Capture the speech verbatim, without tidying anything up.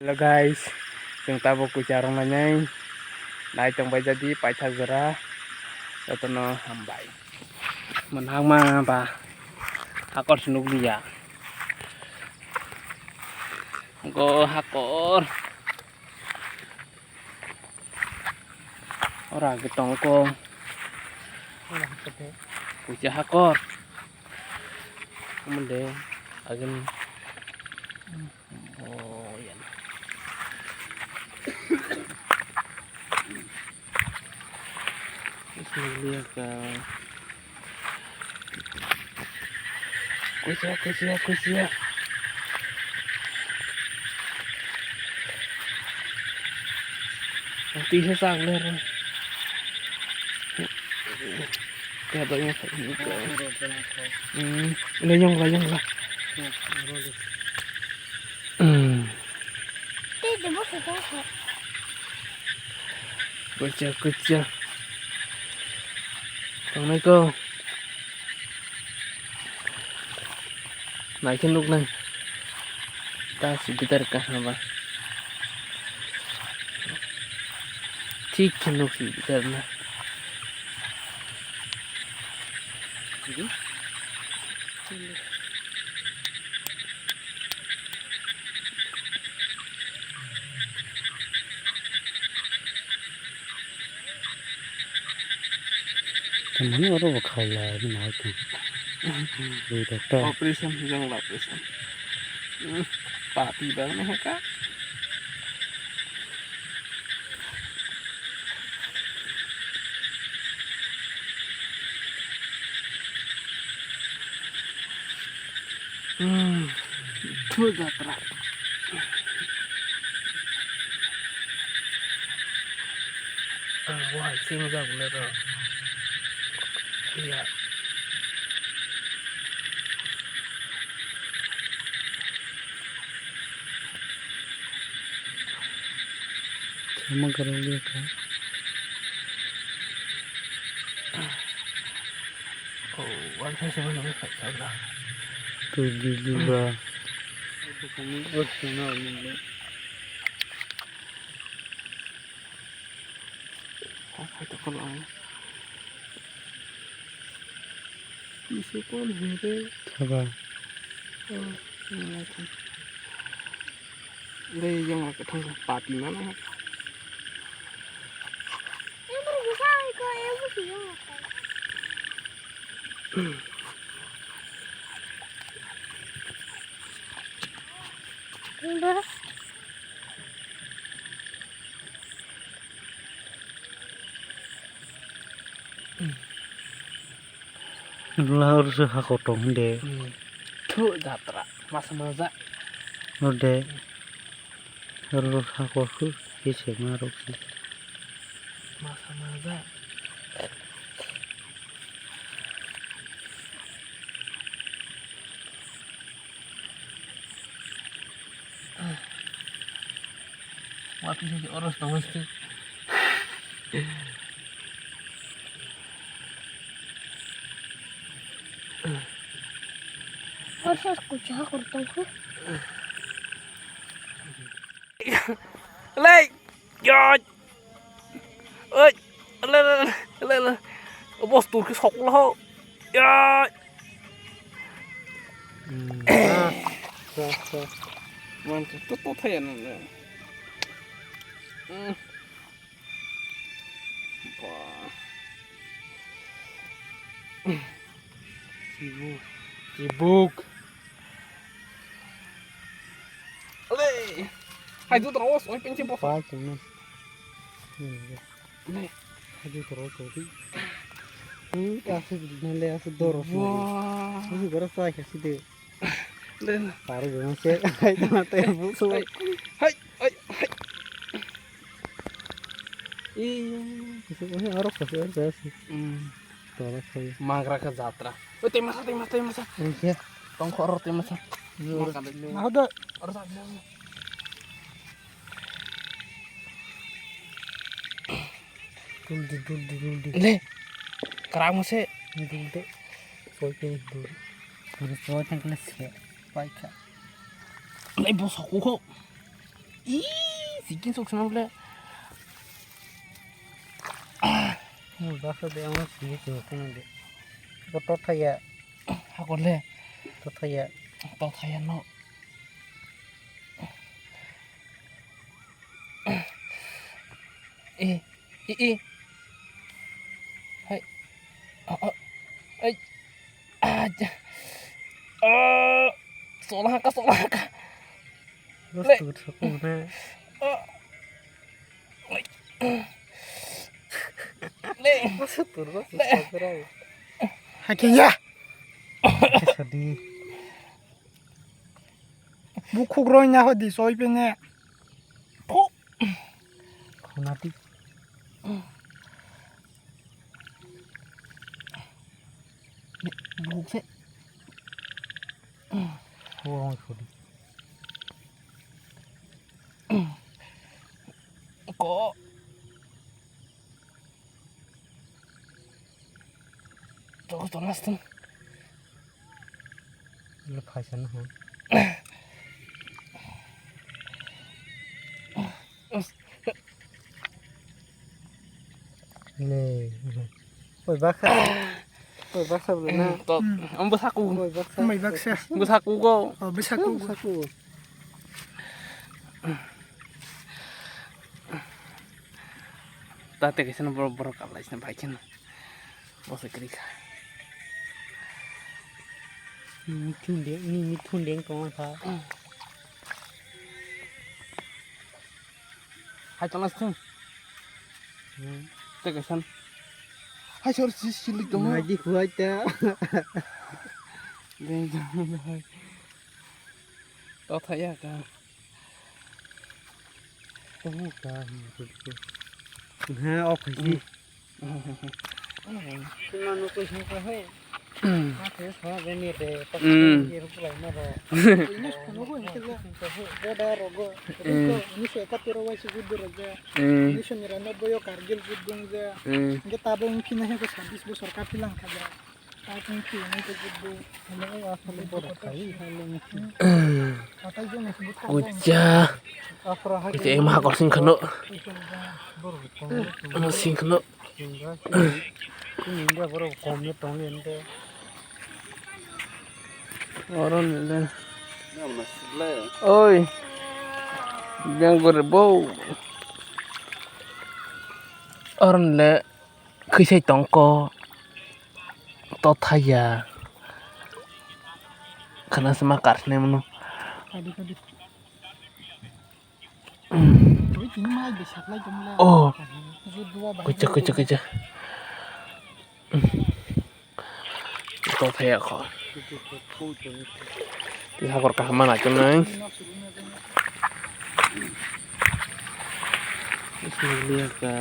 Hello guys, chwng tabuk kuchar rok nainai nai tongbai jadi paithak jora, jotono hambai. Mwnhakma ba hakor se nukliya. Go hakor. Ora age tongkho. Kucha hakor. Amode agini. Oh, yan. Bismillah ka. Kusia, kusia, kusia. Tisa sak ler. Kaya ba yang. Hmm, ini yang lah, yang lah. Hmm. Kusia, kusia. Tongnaikho. Naikhe nuknai. Ta si bidar kaham ba. Thik khe nuk si bidar na. Tamani oro bo khaila nai tong. Operation hwnjak operation. Hmm, pati bang ni haka. Hmm, thu jatra. Ah, wahai sing jak le ro. Iya. Sama garang dia kan. Oh, wan sa sa wan sa sa. Tu di di ba. Pisukon hede. Thaba. Oh, yang lagi thang. Dei yang lagi thang pati mana? Bas. Lahor se hakor tong hinde. Hmm. Thu jatra masa maja. Ode. Oro hakor khu khe sengma rok se. Masa maja. Wati se oros tong se. Oros kucha hakor tong khu. Lei, yo. Oi, le, le, le, le, le. Boss, tur ke sok lo. Ya. Hmm. Ah, sa, sa. Man, tu, tu, tu, thaya na, na. Hmm. Wah. Sibuk. Sibuk. Ale. Hai, tu terus, oi, pinci bos. Apa itu, Mas? Ini, ya. Ale. Hai, tu terus, oi. Hmm, kasih di mana, asal dorong. Wah. Ini gua rasa kasih deh. Taruh gua masih. Hai, tu mata yang busuk. Hai, hai, hai, hai. Iya. Busuk, ini orok kasih, orok kasih. Hmm. Tolak saya. Magra ke jatra. Oh, temasa, temasa, temasa. Iya. Tongkhor temasa. Iya. Makan dulu. Ada. Ada. Duldi, duldi, duldi. Le. Kerang mase. Duldi. Soy ke duldi. Duldi soy tengkle se. Paika. Le, bos aku kok. Ih, sikin sok sima bole. Basa de ang sini sini sini de. Boto thaya. Hakole. To thaya. To thaya no. Eh, eh, eh. Hai. Ah, ah. Ai. Ah, ja. Ah, sola ka, sola ka. Bos le. Tu thokong na. Ah. Ai. Le. Bos tu, bos tu le. Hai khe ya. Sadi. Bukhuk roi na hodi soi pene. Pho. Khonati. Bukhuk se. Khorong khodi. Ko. Toko tonas tum. Lo phaisa na ha. Le. Koi baksa. Koi baksa bole na. To, am bwsaku. Koi baksa. Mai baksa. Bwsaku go. Oh, bwsaku. Bwsaku. Tate kaisa borok borok kap lai sini bai kheno. Bwsa kwrwi kha. Ni mithun de, ni mithun de tong kha. Hai tong lai sini. Hmm. Te kaisa. Hai sor si silik tong. Nai di khuai ta. Deng jang hai. To thaya ka. Tong ka. Ha, ok, si. Sima nukui sungkha hai. Ma khe sa bini de. Mm. Pakistan ni rukulai na ro. Ini sunu ko ini sunu. Boda rogo. Mm. Ini se ka tero wai su gudu rogo. Mm. Ini sunu rana boyo Kargil gudung je. Mm. Nge tabo mungkin hai ko sabis bosor ka pilang kha ja. Kucha. Kucha ema hakor sing kheno. Ano sing kheno. Oro nile. Oi. Beng gore bo. Oro nile. Khisai tongko to thaya khana sima karne mano. Oh, kucha kucha kucha. To thaya kho. Twi hakor kaham ma naitongnai. Bismillah ka.